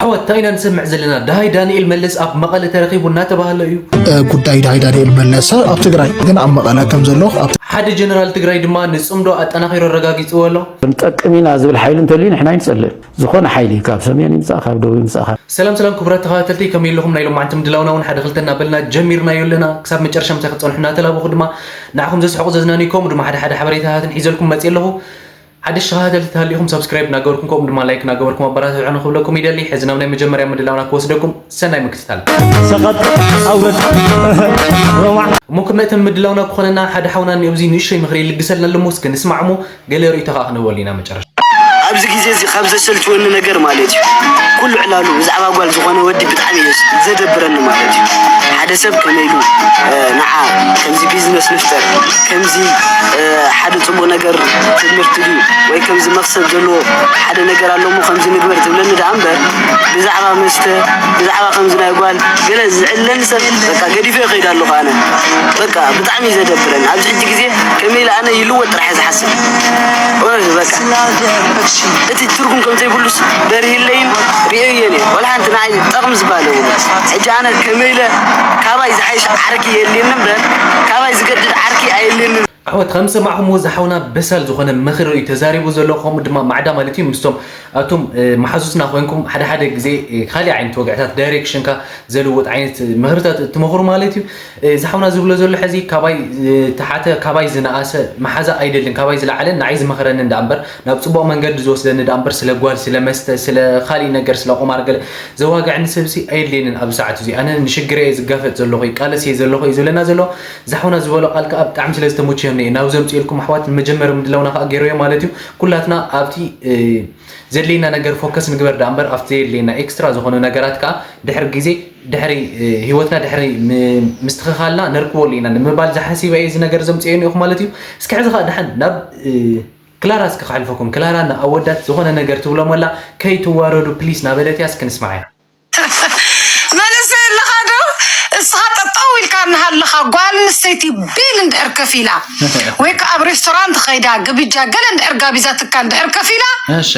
ኣሕዋት፣ እንታይ ኢና ንሰምዕ ዘለና? ደሃይ ዳንኤል መለስ ኣብ መቐለ ተረኺቡ እናተባህለ እዩ። እ፣ ጉዳይ ደሃይ ዳንኤል መለሰ ኣብ ትግራይ ግን ኣብ መቐለ ከም ዘሎ ኣብ ሓደ ጀነራል ትግራይ ድማ ንጽምዶ ኣጠናኺሩ ኣረጋጊጽዎ ኣሎ። ክንጠቅም ኢና ዝብል ሓይሊ እንተልዩ ንሕና ኣይንጸልእን። ዝኾነ ሓይሊ ካብ ሰሜን ይምጻእ ካብ ደቡብ ይምጻእ ካብ ሰላም ሰላም ክቡራት ተኸታተልቲ፣ ከመይ ኣለኹም? ናይ ሎማዓንቲ ምድላውና እውን ሓደ ክልተ እናበልና ጀሚርናዮ ኣለና። ክሳብ መጨረሻ ምሳይ ክትጸንሑ እናተላበኹ ድማ ንዓኹም ዘስሕቑ ዘዝናንዩ ከምኡ ድማ ሓደ ሓደ ሓበሬታታትን ሒዘልኩም መፅየ ኣለኹ። ሓደሽ ተኸታተልቲ ተሃሊኹም ሳብስክራይብ እናገበርኩም ከምኡ ድማ ላይክ እናገበርኩም ኣበራትዑ ንክብለኩም ይደሊ። ሕዚ ናብ ናይ መጀመርያ ምድላውና ክወስደኩም፣ ሰናይ ምክትታል። ሰቐጥ ኣውረድ ሮማዕ እሞ ክምእትን ምድላውና ክኾነና ሓደ ሓውና እኒኦ፣ እዚ ንእሽቶይ ምኽሪ ይልግሰልና ኣለሞ፣ እስከ ንስማዕ እሞ ገለ ርእይቶ ከዓ ክንህበሉ ኢና መጨረሻ። ኣብዚ ግዜ እዚ ካብ ዘሰልችወኒ ነገር ማለት እዩ፣ ኩሉ ዕላሉ ብዛዕባ ጓል ዝኾነ ወዲ ብጣዕሚ እዩ ዘደብረኒ ማለት እዩ። ሓደ ሰብ ከመይ ኢሉ ንዓ ከምዚ ቢዝነስ ንፍጠር፣ ከምዚ ሓደ ጽቡቕ ነገር ትምህርቲ ድዩ ወይ ከምዚ መኽሰብ ዘለዎ ሓደ ነገር ኣሎ እሞ ከምዚ ንግበር ትብለኒ ደኣ እምበር፣ ብዛዕባ መስተ፣ ብዛዕባ ከምዚ ናይ ጓል ገለ ዝዕለኒ ሰብ በቃ ገዲፈዮ ይኸይድ ኣለኹ ኣነ። በቃ ብጣዕሚ እዩ ዘደብረኒ። ኣብዚ ሕጂ ግዜ ከመይ ኢለ ኣነ ይልወጥ ጥራሕ እየ ዝሓስብ። እውነት በቃ እቲ ትርጉም ከም ዘይብሉስ በሪህለይን ርእየዮን እየ። ዋላ ሓንቲ ንዓይ ጠቕሚ ዝበሃል የብሉን። ሕጂ ኣነ ከመይ ኢለ ካባይ ዝሓይሽ ዓርኪ የድልየኒ እምበር ካባይ ዝገድድ ዓርኪ ኣየድልየንን። ኣሕዋት፣ ከም ዝሰማዕኹምዎ ዝሓውና በሳል ዝኾነ ምኽሪ እዩ ተዛሪቡ ዘሎ። ከምኡ ድማ ማዕዳ ማለት እዩ ምስቶም ኣቱም መሓዙትና ኮይንኩም ሓደ ሓደ ግዜ ካሊእ ዓይነት ወግዕታት ዳይሬክሽንካ ዘልውጥ ዓይነት ምኽርታት እትመኽሩ ማለት እዩ። ዝሓውና ዝብሎ ዘሎ ሕዚ ካባይ ተሓተ ካባይ ዝነኣሰ መሓዛ ኣይደልን፣ ካባይ ዝለዓለ ንዓይ ዝመኽረኒ እንዳ እምበር ናብ ፅቡቕ መንገዲ ዝወስደኒ እንዳ እምበር ስለ ጓል ስለ መስተ ስለ ካሊእ ነገር ስለ ቁማር ገለ ዘዋግዐኒ ሰብሲ ኣየድልየንን። ኣብ ሰዓት እዚ ኣነ ንሽግረ እየ ዝጋፈጥ ዘለኹ፣ ይቃለስ እየ ዘለኹ እዩ ዝብለና ዘሎ። ዝሓውና ዝበሎ ቃል ከዓ ብጣዕሚ ስለ ዝተመቸየኒ እየ ናብ ዘምፅኤልኩም ኣሕዋት ንመጀመሪ ምድላውና ከዓ ገይረዮ ማለት እዩ። ኩላትና ኣብቲ ዘድልየና ነገር ፎከስ ንግበር ደኣ እምበር ኣብቲ ዘየድልየና ኤክስትራ ዝኾኑ ነገራት ከዓ ድሕሪ ግዜ ድሕሪ ህይወትና ድሕሪ ምስትኽኻልና ነርክበሉ ኢና ንምባል ዝሓሲበ እየ እዚ ነገር ዘምፅኤ እኒኦኹ ማለት እዩ። እስኪ ሕዚ ከዓ ደሓን ናብ ክላራ እስኪ ከሕልፈኩም። ክላራ ንኣወዳት ዝኾነ ነገር ትብሎም ኣላ፣ ከይትዋረዱ ፕሊስ ናበለት እያ። እስኪ ንስማዓያ። መንእሰይ ኣለኻ ዶ? እስኻ ጠጠው ኢልካ እናሃለኻ ጓል ኣንስተይቲ ቢል እንድሕር ከፊላ ወይ ከዓ ኣብ ሬስቶራንት ኸይዳ ግብጃ ገለ እንድሕር ጋቢዛትካ እንድሕር ከፊላ እሺ።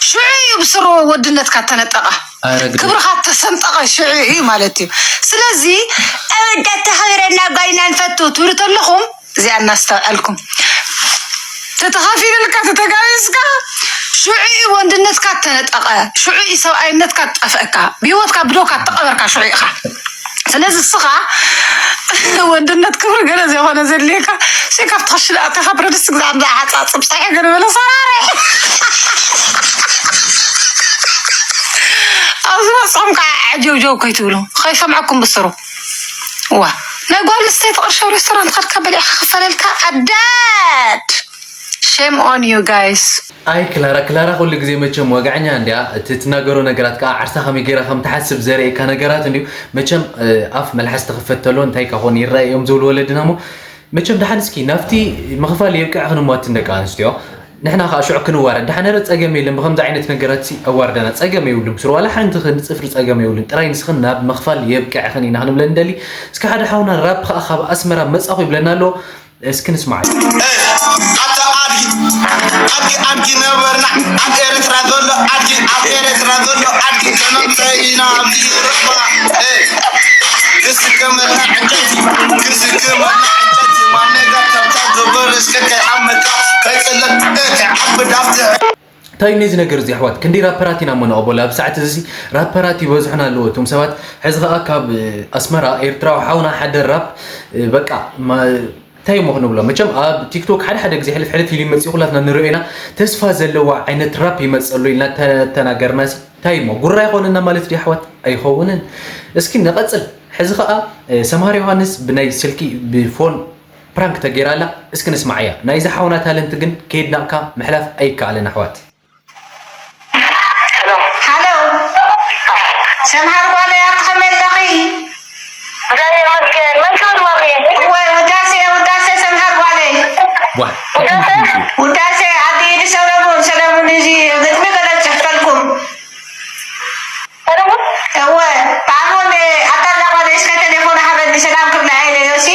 ሽዑ እዩ ብስሩ ወድነትካ ተነጠቐ፣ ኣረ ግደ። ክብርኻ ተሰንጠቐ ሽዑ እዩ ማለት እዩ። ስለዚ ኣወዳት ተኸብረና ጓልና ንፈቱ ትብሉ ተለኹም እዚኣ እናስተውዐልኩም ተተኻፊልልካ ተተጋቢዝካ ሽዑ እዩ ወንድነትካ ተነጠቐ፣ ሽዑ እዩ ሰብኣይነትካ ጠፍእካ፣ ብህይወትካ ብደውካ ተቐበርካ ሽዑ ኢኻ። ስለዚ እስኻ ወንድነት ክብሪ ገለ ዘይኮነ ዘድልየካ ሲ ካብቲ ክሽነ ኣተኻ ብረድስቲ ግዛዕ እንዳ ሓፃፅብ ፀሐ ገለ በለ ሰራረ ኣብዚ መፅኹም ከዓ ዓጀውጀው ከይትብሉ ከይሰምዐኩም ብስሩ። ዋ ናይ ጓል ኣንስተይቲ ቅርሺ ኣብ ሬስቶራንት ከድካ በሊዕካ ክፈለልካ ኣዳድ። Shame on you guys። ኣይ ክላራ ክላራ ኩሉ ግዜ መቸም ወግዐኛ እንድያ። እቲ ትናገሮ ነገራት ከዓ ዓርሳ ከመይ ገይራ ከም ትሓስብ ዘርእየካ ነገራት እንድዩ። መቸም ኣፍ መልሓስ ትኽፈት ተሎ እንታይ ክኾን ይረአ እዮም ዝብሉ ወለድና እሞ መቸም ደሓን እስኪ ናብቲ ምኽፋል የብቅዕኽን እሞ ኣትን ደቂ ኣንስትዮ ንሕና ከዓ ሽዑ ክንዋረድ ደሓን ረ ጸገም የለን። ብከምዚ ዓይነት ነገራት ሲ ኣዋርዳና ጸገም የብሉን። ስሩ ዋላ ሓንቲ ክንጽፍሪ ጸገም የብሉን። ጥራይ ንስኽን ናብ ምኽፋል የብቅዕኽን ኢና ክንብለ ንደሊ። እስኪ ሓደ ሓውና ራፕ ከዓ ካብ ኣስመራ መጻኹ ይብለና ኣሎ። እስኪ ንስማዕ። ኣታ ኣድጊ ኣድጊ ኣድጊ ነበርና ኣብ ኤርትራ ዘሎ ኣድጊ ኣብ ኤርትራ ዘሎ ኣድጊ ተመምፀ ኢና ኣብዚ ኤውሮጳ ክስከመልና ዕንጨይቲ ክስከመልና ዕንጨይቲ ማነጋ ካብታ ገበር እስከ ከይሓመካ ከይፅለቅ ከይዓብድ ኣብቲ እንታይ ነዚ ነገር እዚ ኣሕዋት ክንደይ ራፐራት ኢና እሞ ነቐበሉ ኣብ ሰዓት እዚ ራፐራት ይበዝሑና ኣለዉ እቶም ሰባት ሕዚ ከዓ ካብ ኣስመራ ኤርትራዊ ሓውና ሓደ ራፕ በቃ እንታይ እሞ ክንብሎ መቸም ኣብ ቲክቶክ ሓደ ሓደ ግዜ ሕልፍ ሕልፍ ኢሉ ይመፅእ ኩላትና ንሪኦ ኢና። ተስፋ ዘለዋ ዓይነት ራፕ ይመፀሉ ኢልና ተተናገርና ሲ እንታይ እሞ ጉራ ይኾነና ማለት ድዩ ኣሕዋት? ኣይኸውንን። እስኪ ንቐፅል። ሕዚ ኸዓ ሰምሃር ዮሃንስ ብናይ ስልኪ ብፎን ፕራንክ ተገይራ ኣላ። እስኪ ንስማዓያ። ናይዚ ሓውና ታለንት ግን ከይድናቕካ ምሕላፍ ኣይከኣልን ኣሕዋት። ሃሎ ሰምሃር ጓለይ ኣቲ ከመይ ኣለኺ? እወ ውዳሴ ውዳሴ ሰምሃር ጓለይ። ውዳሴ ኣቲ ኢድ ሰለሙን ሰለሙን እዚ ግጥሚ ገለ ጽሕፈልኩም። እወ ጣዕሞን ኣታ ጓለይ እስከ ቴሌፎን ሃበኒ ሰላም ክብላ ኢለ ዮሲ።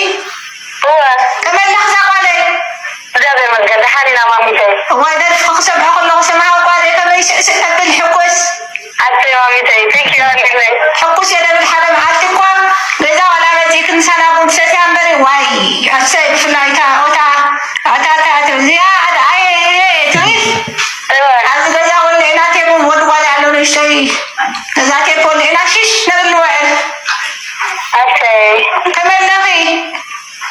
ከመይ ኣለኺ እዛ ጓለይ? እግዚኣብሔር ይመስገን ደሓን ኢና ማሚተይ። እዋይ ደርፊ ክሰምዖ ከለኹ ሰምሃር ጓለይ ከመይ ስዕስዕ ተብል ሕጎስ። ኣቲ ኣቤተይ፣ thank you፣ ኣንድለይ። ሕኩስ የደብል ሓደ መዓልቲ እኳ ገዛ ዋላ መጺእክን ሳና ቡን ትሰትያ እምበሪ፣ ዋይ፣ ኣሰይ፣ ብፍላይ እታ ኦታ፣ ኣታ፣ እታ፣ እታ፣ እዚኣ፣ ኣደ፣ ኣየ፣ እየ፣ ትብል። እወ። ኣብዚ ገዛ ወልዕና ቴቡን ወዲ ጓል ኣሎ ንእሽተይ። ገዛ ቴፕ ወልዕና ሽሽ ነብል ንውዕል። ኣሰይ። ከመይ ኣለኺ?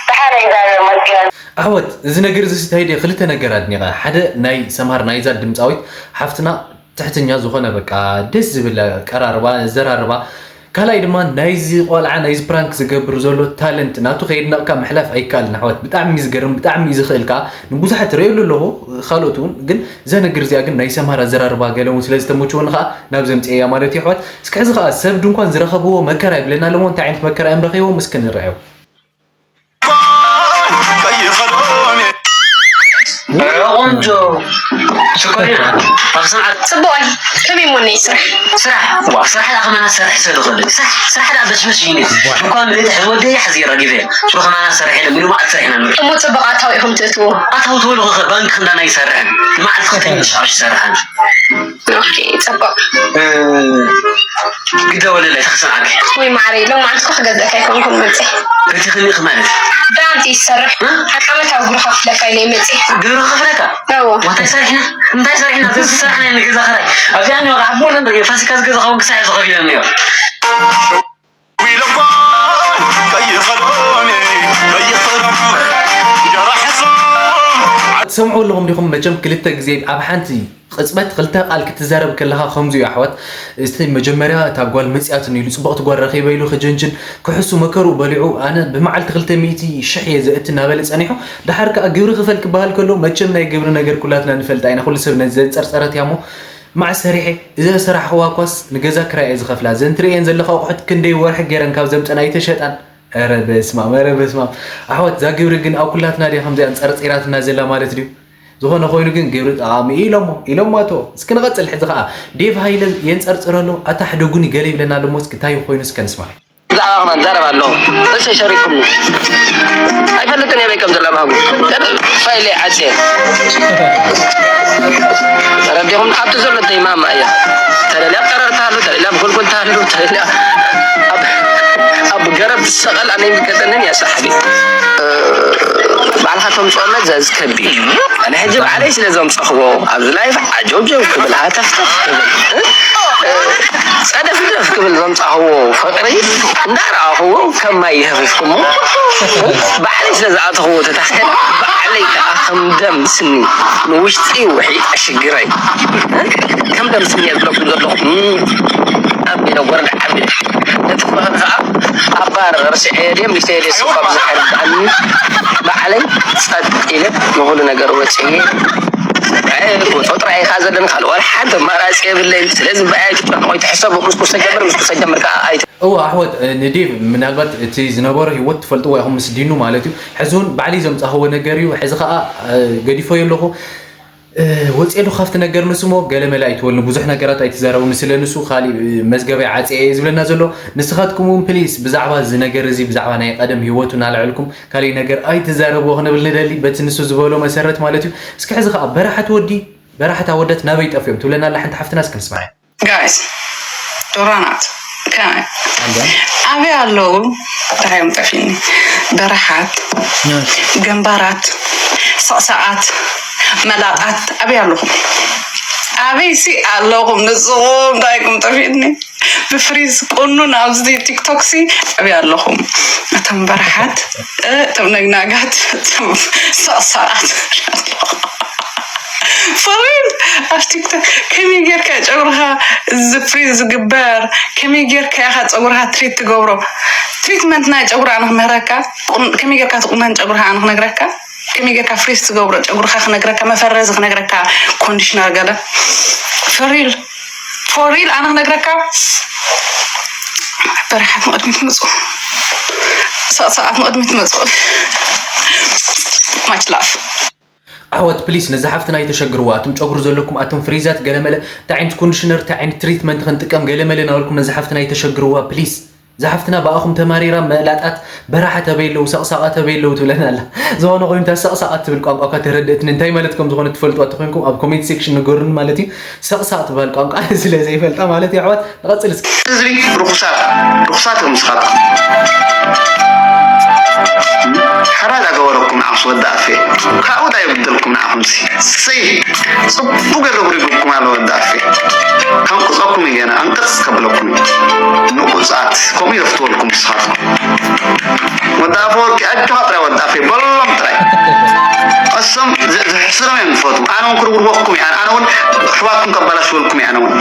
ደሓን፣ እግዚኣብሔር ይመስገን። ኣሕወት፣ እዚ ነገር እዚ እንታይ ድየ? ክልተ ነገር ኣድኒቐ። ሓደ ናይ ሰምሃር ናይዛ ድምፃዊት ሓፍትና ትሕትኛ ዝኾነ በቃ ደስ ዝብል ኣቀራርባ፣ ኣዘራርባ። ካልኣይ ድማ ናይዚ ቆልዓ፣ ናይዚ ፕራንክ ዝገብር ዘሎ ታለንት ናቱ ከየድነቕካ ምሕላፍ ኣይከኣልን ኣሕዋት። ብጣዕሚ እዩ ዝገርም፣ ብጣዕሚ እዩ ዝኽእል ከዓ። ንብዙሓት ርእየሉ ኣለኹ፣ ካልኦት እውን። ግን እዛ ነገር እዚኣ ግን ናይ ሰምሃር ኣዘራርባ ገለ እውን ስለ ዝተመችወኒ ከዓ ናብ ዘምፅኤያ ማለት እዩ ኣሕዋት። እስኪ ሕዚ ከዓ ሰብ ድንኳን ዝረኸብዎ መከራ ይብለና ኣለዎ። እንታይ ዓይነት መከራ እዮም ረኺቦም? እስኪ ንርኣዮ። ቆንጆ ሽኮሪና፣ ኣብ ስምዓት ጽቡቕ እዩ። ከመይ እሞ ነይ ስራሕ? ስራሕ? ዋ፣ ስራሕ ደኣ ከማና ዝሰርሕ ሰብ ዝኽእል። ስራሕ፣ ስራሕ ደኣ በሽበሽ እዩ። ድኳን ብለይቲ ሕዚ ወደይ ሓዚረ ረጊፈ። ሽሮ ከማና ዝሰርሕ የለን። ምንም ኣትሰርሕና ንብል። እሞ ጽቡቕ ኣታዊ ኢኹም ትእትዉ? ኣታዊ ትበልኹ ኸ ባንክ ክንዳና ይሰርሕን። ንመዓልቲ ክልተ ሚእቲ ሻሽ ይሰርሕን። ኦኬ፣ ጽቡቕ። እ፣ ግደ ወለላይ ተኽስዓኪ። ወይ ማዕረይ፣ ሎም መዓልቲ እኮ ክገዝእካ ኣይኮንኩን መጽእ። በቲ ክንዲ ማለት? ብራንት ይሰርሕ። እ? ዓመታዊ ግብሪ ከፍለካ ኢለ መጽእ። ግብሪ ከፍለካ? እዎ። እንታይ ሰሪሕና? እንታይ ሰሪሕና? እዚ ዝሰራሕና ንገዛ ኸራይ። ኣብዚኣ እኒኦ፣ ካብ ሞለን ርጌ ፋሲካ ዝገዛኸውን ክሳዕ ዝኸፊለን እኒኦ። ትሰምዑ ኣለኹም ዲኹም? መቸም ክልተ ግዜ ኣብ ሓንቲ ቅጽበት ክልተ ቃል ክትዛረብ ከለኻ ከምዚ እዩ ኣሕዋት። እስቲ መጀመርያ እታ ጓል መጽያትኒ ኢሉ፣ ጽብቕቲ ጓል ረኺበ ኢሉ ክጀንጅን ክሕሱ መከርኡ በሊዑ። ኣነ ብመዓልቲ ክልተ ሚእቲ ሽሕ እየ ዘእቲ እናበለ ጸኒሑ። ደሓር ከኣ ግብሪ ክፈል ክበሃል ከሎ መቸም ናይ ግብሪ ነገር ኩላትና ንፈልጣ ኢና። ኩሉ ሰብ ነዚ ዘንጸርጸረት እያ እሞ መዓስ ሰሪሐ? እዛ ዝሰራሕኽዋ እኳስ ንገዛ ክራይ እየ ዝኸፍላ። እዘን ትርእየን ዘለኻ ኣቑሑት ክንደይ ወርሒ ገይረን ካብ ዘምጸን ኣይተሸጣን። ኧረ በስማም፣ ኧረ በስማም። ኣሕዋት፣ እዛ ግብሪ ግን ኣብ ኩላትና ድያ ከምዚኣ ኣንጸርጺራትና ዘላ ማለት ድዩ? ዝኾነ ኮይኑ ግን ግብሪ ጠቓሚ እዩ ኢሎሞ፣ ኢሎሞ ኣቶ። እስኪ ንቐጽል። ሕዚ ኸኣ ዴቭ ሃይለ የንጸርጽር ኣሎ። ኣታ ሕደጉኒ ገለ ይብለና ኣሎ እሞ እስኪ እንታይ ኮይኑ እስከ ንስማዕ። ብዛዕባ ኸማን ዛረብ ኣለኹ። እሰይ ሸሪኩም። ኣይፈልጥን እየ በይ ከም ዘላ ባህጉ። ቀደም ፋይለይ ዓጽየ። ተረዲኹም? ኣብቲ ዘሎ ተይማማ እያ። ተለልያ ኣብ ቀረር ትሃሉ፣ ተለልያ ኣብ ጎልጎል ትሃሉ፣ ተለልያ ኣብ፣ ኣብ ገረብ ትሰቐል፣ ኣነ ይምልከተንን እያ ሳሕቢ። እ፣ ባዕልኻ ተምፅኦ መዘዝ ከቢድ እዩ። ኣነ ሕጂ ባዕለይ ስለ ዘምፀኽዎ ኣብዚ ላይፍ ዓጀውጀው ክብል ሃተፍተፍ ክብል፣ እ፣ እ፣ ፀደፍደፍ ክብል ዘምፃኽዎ ፍቕሪ እንዳረኣኽዎ ከም ማይ ይሃፊፍኩሞ፣ እ፣ ባዕለይ ስለ ዝኣተኽዎ ተታሒተ ባዕለይ ከዓ ከም ደም ስኒ ንውሽጢ ውሒ ኣሽግረይ፣ እ፣ ከም ደም ስኒ እየ ዝብለኩም ዘለኹ። እ፣ ኣቢለ ወረዳ ዓቢለ ነቲ ፍቕሪ ከዓ ኣባረር ስዐየ ድየ ሚስተየ ድየ ስኳ ብዙሕ ኣይርድኣኒ። ባዕለይ ጸጥ ኢለ ንኹሉ ነገር ወጺኤ ወጾ ጥራይ ኢኻ ዘለኒ፣ ካልእ ዋላ ሓንቲ ኣማራጺ የብለይን። ስለዚ ብኣይ ኣይትጨነቑ፣ ኣይትሕሰቡ። ምስ ኩስተ ጀምር፣ ምስ ኩስተ ጀምር ከዓ ኣይት- እወ ኣሕወት፣ እ፣ ንዴቭ ምናልባት እቲ ዝነበሮ ህይወት ትፈልጥዎ ኢኹም ምስ ዲኑ ማለት እዩ። ሕዚ እውን ባዕለይ ዘምጻኽዎ ነገር እዩ። ሕዚ ከዓ፣ እ፣ ገዲፈዮ ኣለኹ። እ፣ ወፂኤሉ ካብቲ ነገር ንሱ እሞ ገለ መለ ኣይትበልኒ፣ ብዙሕ ነገራት ኣይትዛረቡ። ንስለ ንሱ ካሊእ፣ እ፣ መዝገበይ ዓፅየ እየ ዝብለና ዘሎ። ንስኻትኩም እውን ፕሊስ ብዛዕባ እዚ ነገር እዚ፣ ብዛዕባ ናይ ቀደም ህይወቱ እናልዐልኩም ካሊእ ነገር ኣይትዛረብዎ ክንብል ንደሊ፣ በቲ ንሱ ዝበሎ መሰረት ማለት እዩ። እስኪ ሕዚ ኸዓ በራሓት ወዲ፣ በራሓት ኣወዳት ናበይ ጠፊኦም ትብለና ኣላ ሓንቲ ሓፍትና፣ እስኪ ንስማዕ። ጋይስ፣ ዶራናት ከመይ ኣበይ ኣለዉ? እንታይ እዮም ጠፊእኒ? በረሓት፣ ገንባራት፣ ሰቕሰቓት፣ መላጣት ኣበይ ኣለኹም? ኣበይሲ ኣለኹም ንስኹም? እንታይ ኢኹም ጠፊእኒ? ብፍሪዝ ቁኑን ኣብዚ ቲክቶክሲ ኣበይ ኣለኹም? እቶም በረሓት፣ እቶም ነግናጋት፣ እቶም ሰቕሰቓት። ፎሪን ኣብ ቲክቶክ ከመይ ጌርካ ጨጉርኻ እዚ ፍሪዝ ዝግበር? ከመይ ጌርካ ኢኻ ጸጉርኻ ትሪት ትገብሮ? ትሪትመንት ናይ ጨጉሪ ኣነ ክምህረካ፣ ቁን-፣ ከመይ ጌርካ ትቁነን ጨጉርኻ ኣነ ክነግረካ፣ ከመይ ጌርካ ፍሪዝ ትገብሮ ጨጉርኻ ክነግረካ፣ መፈረዚ ክነግረካ፣ ኮንዲሽነር ገለ። ፎሪል፣ ፎሪል ኣነ ክነግረካ። በረሓት ንቕድሚት ምጹ፣ ሰቕሰቓት ንቕድሚት ምጹ። ማች ላፍ። ኣሕዋት ፕሊስ ነዛ ሓፍትና ኣይተሸግርዋ። ኣቱም ጨጉሪ ዘለኩም፣ ኣቱም ፍሪዛት ገለመለ፣ እንታይ ዓይነት ኮንዲሽነር፣ እንታይ ዓይነት ትሪትመንት ክንጥቀም ገለመለ እናበልኩም ነዛ ሓፍትና ኣይተሸግርዋ ፕሊስ። ዝሓፍትና ብኣኹም ተማሪራ መላጣት በራሓ ተበይ ኣለዉ ሰቕሳቓ ተበይ ኣለዉ ትብለና ኣላ። ዝኾነ ኮይኑ እታ ሰቕሳቓ ትብል ቋንቋ እኳ ተረድእትኒ እንታይ ማለት ከም ዝኾነ ትፈልጥዋ ተኾይንኩም ኣብ ኮሜንት ሴክሽን ንገሩኒ ማለት እዩ። ሰቕሳቕ ትበሃል ቋንቋ ስለ ዘይፈልጣ ማለት እዩ ኣሕዋት። ንቐጽል እስኪ። ህዝቢ ርኹሳት ርኹሳት እዮም ንስኻትኩም። ሓራ ዳገበረኩም ንዓኹም ወዲ ኣፌ ካብኡ ዳ ይብደልኩም ንዓኹምሲ ሰይ ጽቡቅ ገይሩ ኣፍሪጉኩም ኣሎ ወዲ ኣፌ። ከንቅጸኩም እዩ ገና፣ ኣንቅጽ ከብለኩም እዩ። ንቁጻት፣ ከምኡ ይረፍትወልኩም ንስኻትኩም። ወዲ ኣፈወርቂ ኣጆኻ ጥራይ ወዲ ኣፌ፣ በሎም ጥራይ። እሶም ዝ-፣ ዝሕስሮም እዮም ዝፈትዉ። ኣነ እውን ክርውርወኩም እየ። ኣነ እውን ኣሕዋትኩም ከበላሽወልኩም እየ። ኣነ እውን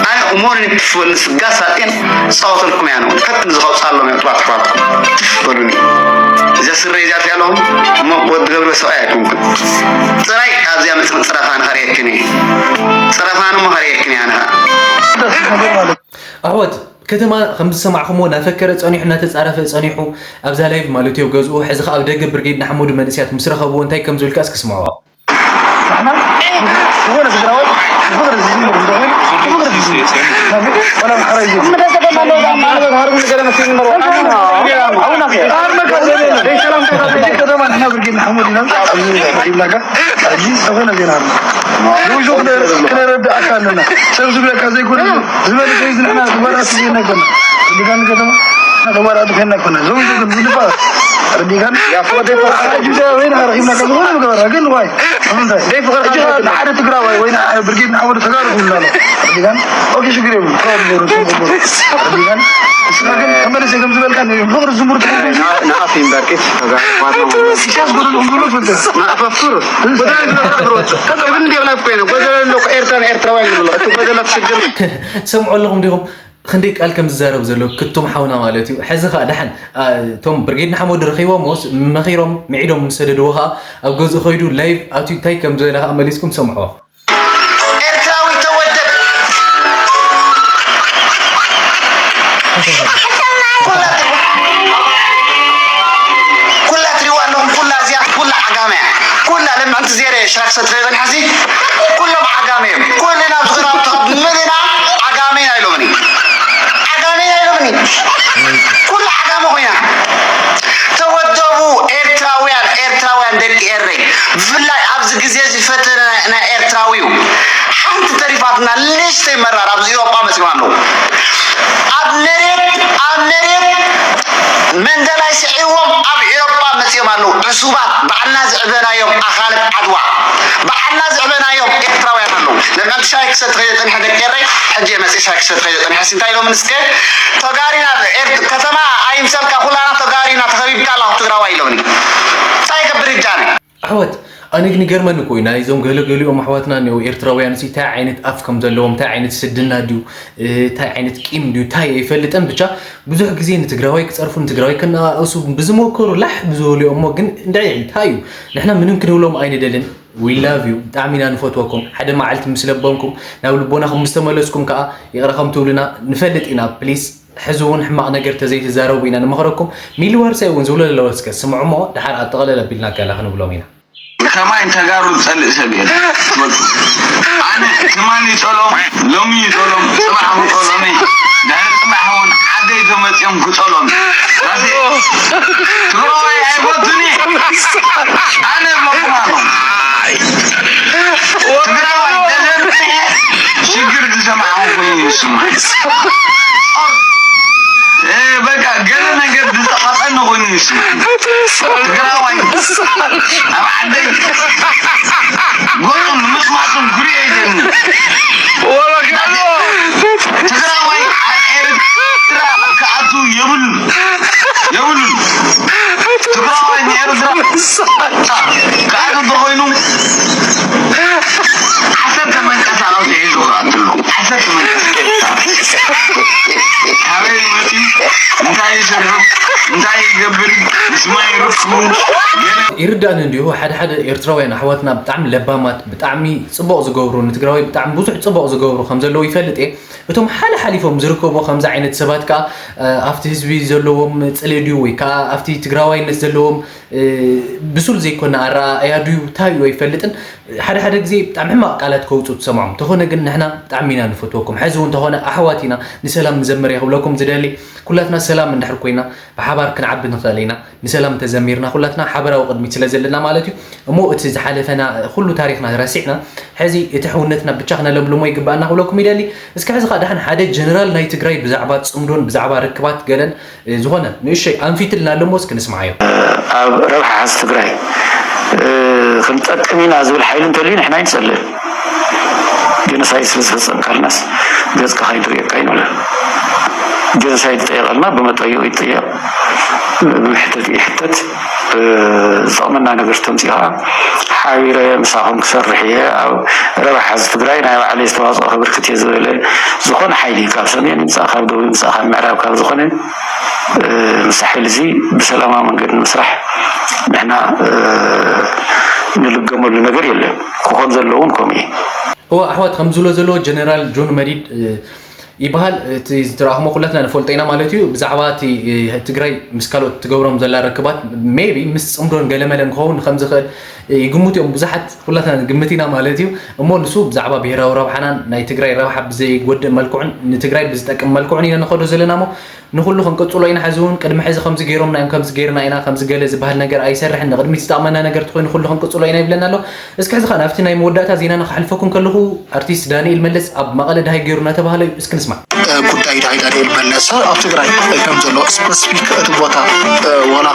ኣነ እሞን ንትፍወል ንስጋ ሳጤን ጻወተልኩም እየ። ኣነ እውን ከክም ዝኸውጻሎም እዮም ትባት ኣሕዋትኩም። ትፍበሉኒ። እዚኣ ስረይ እዚኣ ትሪኣ ኣለኹም እሞ ወዲ ገብረ ሰብኣይ ኣይኮንኩን። ጥራይ ኣብዚኣ መጽእ ጽረፋን ኸርእየክን እየ። ጽረፋን እሞ ኸርእየክን እየ ኣነ ኸኣ። ኣሕዋት፣ ከተማ ከም ዝሰማዕኹምዎ እናፈከረ ጸኒሑ፣ እናተጻረፈ ጸኒሑ ኣብዛ ላይቭ ማለት እዩ። ኣብ ገዝኡ፣ ሕዚ ኸኣ ኣብ ደገ ብርጌድ ንሓመዱ መንእሰያት ምስ ረኸብዎ እንታይ ከም ዝብል ከኣ እስኪ ስምዕዎ። ንሕና ዝኾነ ትግራዋይ፣ ብፍቕሪ ዝዝምር እንተኾይኑ፣ ብፍቕሪ ዝዝምር። ወላ ማሕበራዊ ዝዝምር። ተሃርሙ ገለ መሲሉ እምበር፣ ወላ ኣቡና፣ ኣቡና፣ ደይ ሰላም፣ ደይ ሰላም፣ ደይ ሰላም። ከተማ ንሕና ብርጌድ ንሓመዱ ኢና፣ ኣብዚ ኢድና ጋር ሕጂ ዝኾነ ዜና ኣሎ። ብዙ ክነ-፣ ክነረድኣካ ኣለና። ሰብ ዝብለካ ዘይኮነ ዝበለ ሰይዝ ንሕና ተጓዳእቲ ዘይና ኣይኮና። ርዲጋን ከተማ ንሕና ተጓዳእቲ ኮይና ኣይኮና። ዘው ይዘው ግን ዝድፋ ርዲጋን ያፎ ደይ ፍቕርካ ሕጂ ዘ-፣ ወይ ንዓ ረኺብናካ ዝኾነ ምግበራ ግን ዋይ። ንምንታይ? ደይ ፍቕርካ ሕጂ ንዓ ንሓደ ትግራዋይ ወይ ንዓ ብርጌድ ንሓወዱ ተጋሩ ክብልና ኣሎ። ርዲጋን ኦኬ፣ ሽግር የብሉ። ተጋሩ ገሩ፣ ተጋሩ ገሩ። ርዲጋን ንስኻ ግን ተመለሰ ከም ዝበልካ ንፍቕሪ ዝምርቱ ንኣፍ ይምበርኪስ ተጋሩ ዋና ዋና። ኢሳያስ ጎደልኦም ዝብሎ ትፈልጥ። ንኣፍ ኣፍክሩ። ጎደል ዝብሎ ትፈልጥ። ከዚ እብን እንዲዮ ላይፍ ኮይነ፣ ጎደል ኣለኩ ኤርትራን ኤርትራውያን ዝብሎ። እቲ ጎደላት ሽግር። ሰምዑ ኣለኹም ዲኹም? ክንደይ ቃል ከም ዝዛረብ ዘሎ ክቱም ሓውና ማለት እዩ። ሕዚ ኸኣ ደሓን፣ አ፣ እቶም ብርጌድ ንሓመዱ ረኺቦምዎስ መኺሮም ምዒዶም ምስ ሰደድዎ ኸኣ ኣብ ገዝኡ ኸይዱ ላይቭ ኣትዩ እንታይ ከም ዝበለ ኸኣ መሊስኩም ሰምዕዎ። ኤርትራዊ ተወደብ። ኩላ ትሪዋ፣ ኩላ ትሪዋ ኣለኹም፣ ኩላ እዚኣ፣ ኩላ ዓጋመ እያ። ኩላ ለምዕንቲ ዜረ ሽራክ ሰትረ ይበን ሓዚ፣ ኩሎም ዓጋመ እዮም። ኩልና ኣብዚ ግራውቲ ካብ መሊና ዓጋመ ኢና ኢሎምኒ። ዓጋመ ኢና ኢሎምኒ። ኩላ ዓጋመ ኮይና። ተወደቡ ኤርትራውያን፣ ኤርትራውያን ደቂ ኤረይ። ብፍላይ ኣብዚ ግዜ እዚ ፈተነ ናይ ኤርትራዊ እዩ። ሓንቲ ተሪፋትና ንእሽተይ መራር ኣብዚ ኤውሮጳ መጺኦም ኣለዉ። ኣብ መሬት፣ ኣብ መሬት መንደላይ ስዒቦም ኣብ ኤውሮጳ መጺኦም ኣለዉ። ዕሱባት፣ ባዕልና ዝዕበናዮም ኣኻልብ ዓድዋ፣ ባዕልና ዝዕበናዮም ኤርትራውያን ኣለዉ። ለምዕንቲ ሻሂ ክሰቲ ከይደ ጸኒሐ ደቂ ኤረይ፣ ሕጂ እየ መጺእ ሻሂ ክሰቲ ከይደ ጸኒሐ። ሲ እንታይ ኢሎም ንስከ? ተጋሪና፣ ኤርት-፣ ከተማ ኣይምሰልካ፣ ኩላና ተጋሪና፣ ተኸቢብካ ኣለኹ ትግራዋይ ኢሎምኒ። እንታይ ይገብር እጃነ? ኣሕዋት፣ ኣነ ግን ይገርመኒ እኮ እዩ፣ ናይዞም ገለገሊኦም ኣሕዋትና እኒኦ ኤርትራውያን ሲ እንታይ ዓይነት ኣፍ ከም ዘለዎም፣ እንታይ ዓይነት ስድና ድዩ፣ እ፣ እንታይ ዓይነት ቂም ድዩ፣ እንታይ ኣይፈልጥን። ብቻ ብዙሕ ግዜ ንትግራዋይ ክጸርፉ፣ ንትግራዋይ ከነኣእሱ ብዝሞከሩ ላሕ ብዝበሉ እዮም እሞ፣ ግን እንድዒ እንታይ እዩ? ንሕና ምንም ክንብሎም ኣይንደልን። We love you፣ ብጣዕሚ ኢና ንፈትወኩም። ሓደ መዓልቲ ምስ ለበምኩም፣ ናብ ልቦናኹም ምስ ተመለስኩም ከኣ ይቕረ ከም ትብሉና ንፈልጥ ኢና። ፕሊስ፣ ሕዚ እውን ሕማቕ ነገር ተዘይትዛረቡ ኢና ንመኽረኩም። ሚሊ ዋርሳይ እውን ዝብሎ ዘለዋ እስከ ስምዑ እሞ፣ ድሓር ኣብ ጠቕለል ኣቢልና ገለ ክንብሎም ኢና። ከማይ ተጋሩ ዝጸልእ ሰብ የለን። ትፈልጡ? ኣነ ትማሊ ይጸሎም፣ ሎሚ ይጸሎም፣ ጽባሕ ክጸሎም እየ። ድሕሪ ጽባሕ እውን ዓደይ ተመጺኦም ክጸሎም። ራሴ ትግራዋይ ኣይፈቱን እየ። ኣነ እብለኩም ኣለኹ። ትግራዋይ ተዘርግሐ ሽግር ዝሰማዕኹ ኮይኑ ይስማዕ። እ፣ በቃ ገለ ነገር ዝጸቐጠኒ ኮይኑ ይስማዕ። ትግራዋይ ኣብ ዓደይ ጎዑን ምስማሱን ክሪኦ ይደኒ። ትግራዋይ ኣብ ኤርትራ ክኣቱ የብሉን፣ የብሉን። ትግራዋይ ንኤርትራ ክኣቱ እንተኾይኑ ዓሰርተ መንቀሳቐሲ ሒዙ ክኣቱ ኣለዎ። ዓሰርተ መንቀሳቐሲ። ካበይ መፂኡ? እንታይ ይሰርሑ? እንታይ ይገብር? ምስ ማይ ርፉ። ይርዳእኒ እንዲሁ ሓደ ሓደ ኤርትራውያን ኣሕዋትና ብጣዕሚ ለባማት፣ ብጣዕሚ ፅቡቕ ዝገብሩ፣ ንትግራዋይ ብጣዕሚ ብዙሕ ፅቡቕ ዝገብሩ ከም ዘለዉ ይፈልጥ እየ። እቶም ሓለ ሓሊፎም ዝርከቡ ከምዚ ዓይነት ሰባት ከዓ ኣብቲ ህዝቢ ዘለዎም ፅልኢ ድዩ ወይ ከዓ ኣብቲ ትግራዋይነት ዘለዎም ብሱል ዘይኮነ ኣረኣእያ ድዩ እንታይ እዩ ኣይፈልጥን። ሓደ ሓደ ግዜ ብጣዕሚ ሕማቕ ቃላት ከውፁ ትሰምዖም። ተኾነ ግን ንሕና ብጣዕሚ ኢና ንፈትወኩም። ሕዚ እውን ተኾነ ኣሕዋት ኢና፣ ንሰላም ንዘምር እየ ክብለኩም ዝደሊ። ኩላትና ሰላም እንድሕር ኮይና ብሓባር ክንዓቢ ንኽእል ኢና። ንሰላም ተዘሚርና ኩላትና ሓበራዊ ቅድሚት ስለ ዘለና ማለት እዩ። እሞ እቲ ዝሓለፈና ኩሉ ታሪኽና ረሲዕና ሕዚ እቲ ሕውነትና ብቻ ክነለምልሞ ይግባኣና ክብለኩም ይደሊ። እስኪ ሕዚ ከዓ ደሓን ሓደ ጀነራል ናይ ትግራይ ብዛዕባ ፅምዶን ብዛዕባ ርክባት ገለን ዝኾነ ንእሸይ ኣንፊትልና ኣለሞ እስኪ ንስምዓዮ። ኣብ ረብሓ ሓዝ ትግራይ ክንጠቅም ኢና ዝብል ሓይሊ እንተልዩ ንሕና ይንፀልእ። ጀኖሳይድ ስለ ዝፈፀምካልናስ ገፅካ ከይንርእየካ ይንብለን። ጀኖሳይድ ይጠየቀልና ብመጠይቁ ይጠየቅ፣ ብሕተት ይሕተት። ዝጠቕመና ነገር ተምፂኻ ሓቢረ ምሳኹም ክሰርሕ እየ፣ ኣብ ረብሓ ህዝቢ ትግራይ ናይ ባዕለይ ዝተዋፅኦ ከበርክት እየ ዝበለ ዝኾነ ሓይሊ ካብ ሰሜን ይምፃእ ካብ ደቡብ ይምፃእ ካብ ምዕራብ ካብ ዝኾነ ምስ ሓይሊ እዚ ብሰላማዊ መንገዲ ንምስራሕ ንሕና ንልገመሉ ነገር የለን። ክኾን ዘለዎ እውን ከምኡ እዩ። እወ ኣሕዋት ከም ዝብሎ ዘለዎ ጀነራል ጆን መዲድ ይበሃል። እቲ ዝረኣኹሞ ኩላትና ንፈልጦ ኢና ማለት እዩ። ብዛዕባ እቲ ትግራይ ምስ ካልኦት ትገብሮም ዘላ ርክባት maybe ምስ ፅምዶን ገለመለን ክኸውን ከም ዝኽእል ይግምቱ እዮም ብዙሓት፣ ኩላትና ንግምት ኢና ማለት እዩ። እሞ ንሱ ብዛዕባ ብሄራዊ ረብሓናን ናይ ትግራይ ረብሓ ብዘይጎድእ መልክዑን ንትግራይ ብዝጠቅም መልክዑን ኢና ንኸዶ ዘለና እሞ ንኹሉ ክንቅፅሎ ኢና። ሕዚ እውን ቅድሚ ሕዚ ከምዚ ገይሮምና እዮም ከምዚ ገይርና ኢና ከምዚ ገለ ዝበሃል ነገር ኣይሰርሕን፣ ንቅድሚት ዝጠቕመና ነገር ተኮይኑ ኩሉ ክንቅፅሎ ኢና ይብለና ኣሎ። እስኪ ሕዚ ከዓ ናብቲ ናይ መወዳእታ ዜናና ከሕልፈኩም ከለኹ ኣርቲስት ዳንኤል መለስ ኣብ መቐለ ድሃይ ገይሩ እናተባህለ እዩ። እስኪ ንስማዕ። ጉዳይ ድሃይ ዳንኤል መለሰ ኣብ ትግራይ ከም ዘሎ ስፐሲፊክ እቲ ቦታ ዋላ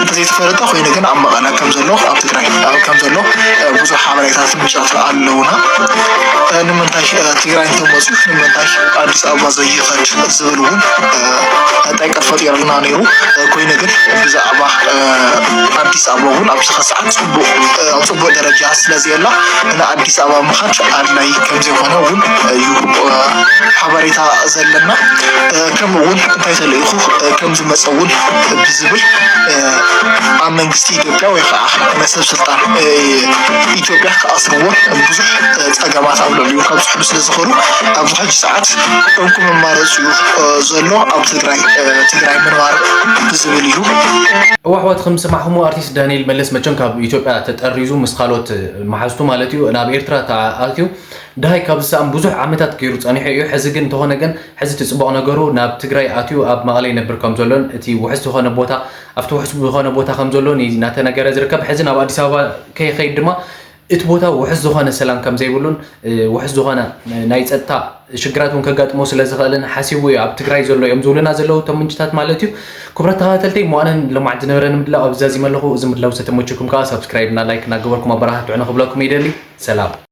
እንተዘይተፈለጠ ኮይኑ ግን ኣብ መቐለ ከም ዘሎ ኣብ ትግራይ ከም ዘሎ ብዙሕ ሓበሬታት ምንጫት ኣለውና። ንምንታይ ትግራይ እንተመፅኡ ንምንታይ ኣዲስ ኣበባ ዘይኸድ ዝብል እውን ጠይቀት ፈጢሩልና ነይሩ። ኮይኑ ግን ብዛዕባ ኣዲስ ኣበባ እውን ኣብዚ ሰዓት ኣብ ፅቡቅ ደረጃ ስለዘየላ ንኣዲስ ኣበባ ምኻድ ኣድላይ ከምዘይኮነ እውን እዩ ሓበሬታ ዘለና። ከምኡ እውን እንታይ ተልእኹ ከምዝመፀ እውን ብዝብል ኣብ መንግስቲ ኢትዮጵያ ወይ ከዓ መሰብ ስልጣን ኢትዮጵያ ክኣስርዎ ብዙሕ ፀገማት ኣብ ልዕሊኡ ከብፅሕሉ ስለዝኽእሉ ኣብዚ ሕጂ ሰዓት እንኩ መማረፂኡ ዘሎ ኣብ ትግራይ ትግራይ ምንባር ብዝብል እዩ። እወ ኣሕዋት ከም ዝሰማዕኹሞ ኣርቲስት ዳንኤል መለስ መቸም ካብ ኢትዮጵያ ተጠሪዙ ምስ ካልኦት መሓዝቱ ማለት እዩ ናብ ኤርትራ ተኣትዩ ድሃይ ካብ ዝሰኣን ብዙሕ ዓመታት ገይሩ ጸኒሑ እዩ። ሕዚ ግን እንተኾነ ግን ሕዚ እቲ ጽቡቕ ነገሩ ናብ ትግራይ ኣትዩ ኣብ መቐለ ይነብር ከም ዘሎን እቲ ውሕስ ዝኾነ ቦታ ኣብቲ ውሕስ ዝኾነ ቦታ ከም ዘሎን እዩ እናተነገረ ዝርከብ። ሕዚ ናብ ኣዲስ ኣበባ ከይኸይድ ድማ እቲ ቦታ ውሕስ ዝኾነ ሰላም ከም ዘይብሉን ውሕስ ዝኾነ ናይ ፀጥታ ሽግራት እውን ከጋጥሞ ስለ ዝኽእልን ሓሲቡ እዩ ኣብ ትግራይ ዘሎ እዮም ዝብሉና ዘለዉ እቶም ምንጭታት ማለት እዩ። ክቡራት ተኸታተልተይ እሞ ኣነ ሎማዓንቲ ዝነበረኒ ምድላው ኣብዚ ዛዚመ ኣለኹ። እዚ ምድላው ዝተመቸኩም ከዓ ሳብስክራይብ እና ላይክ እናገበርኩም ኣበረታትዑኒ ክብለኩም ይደሊ። ሰላም።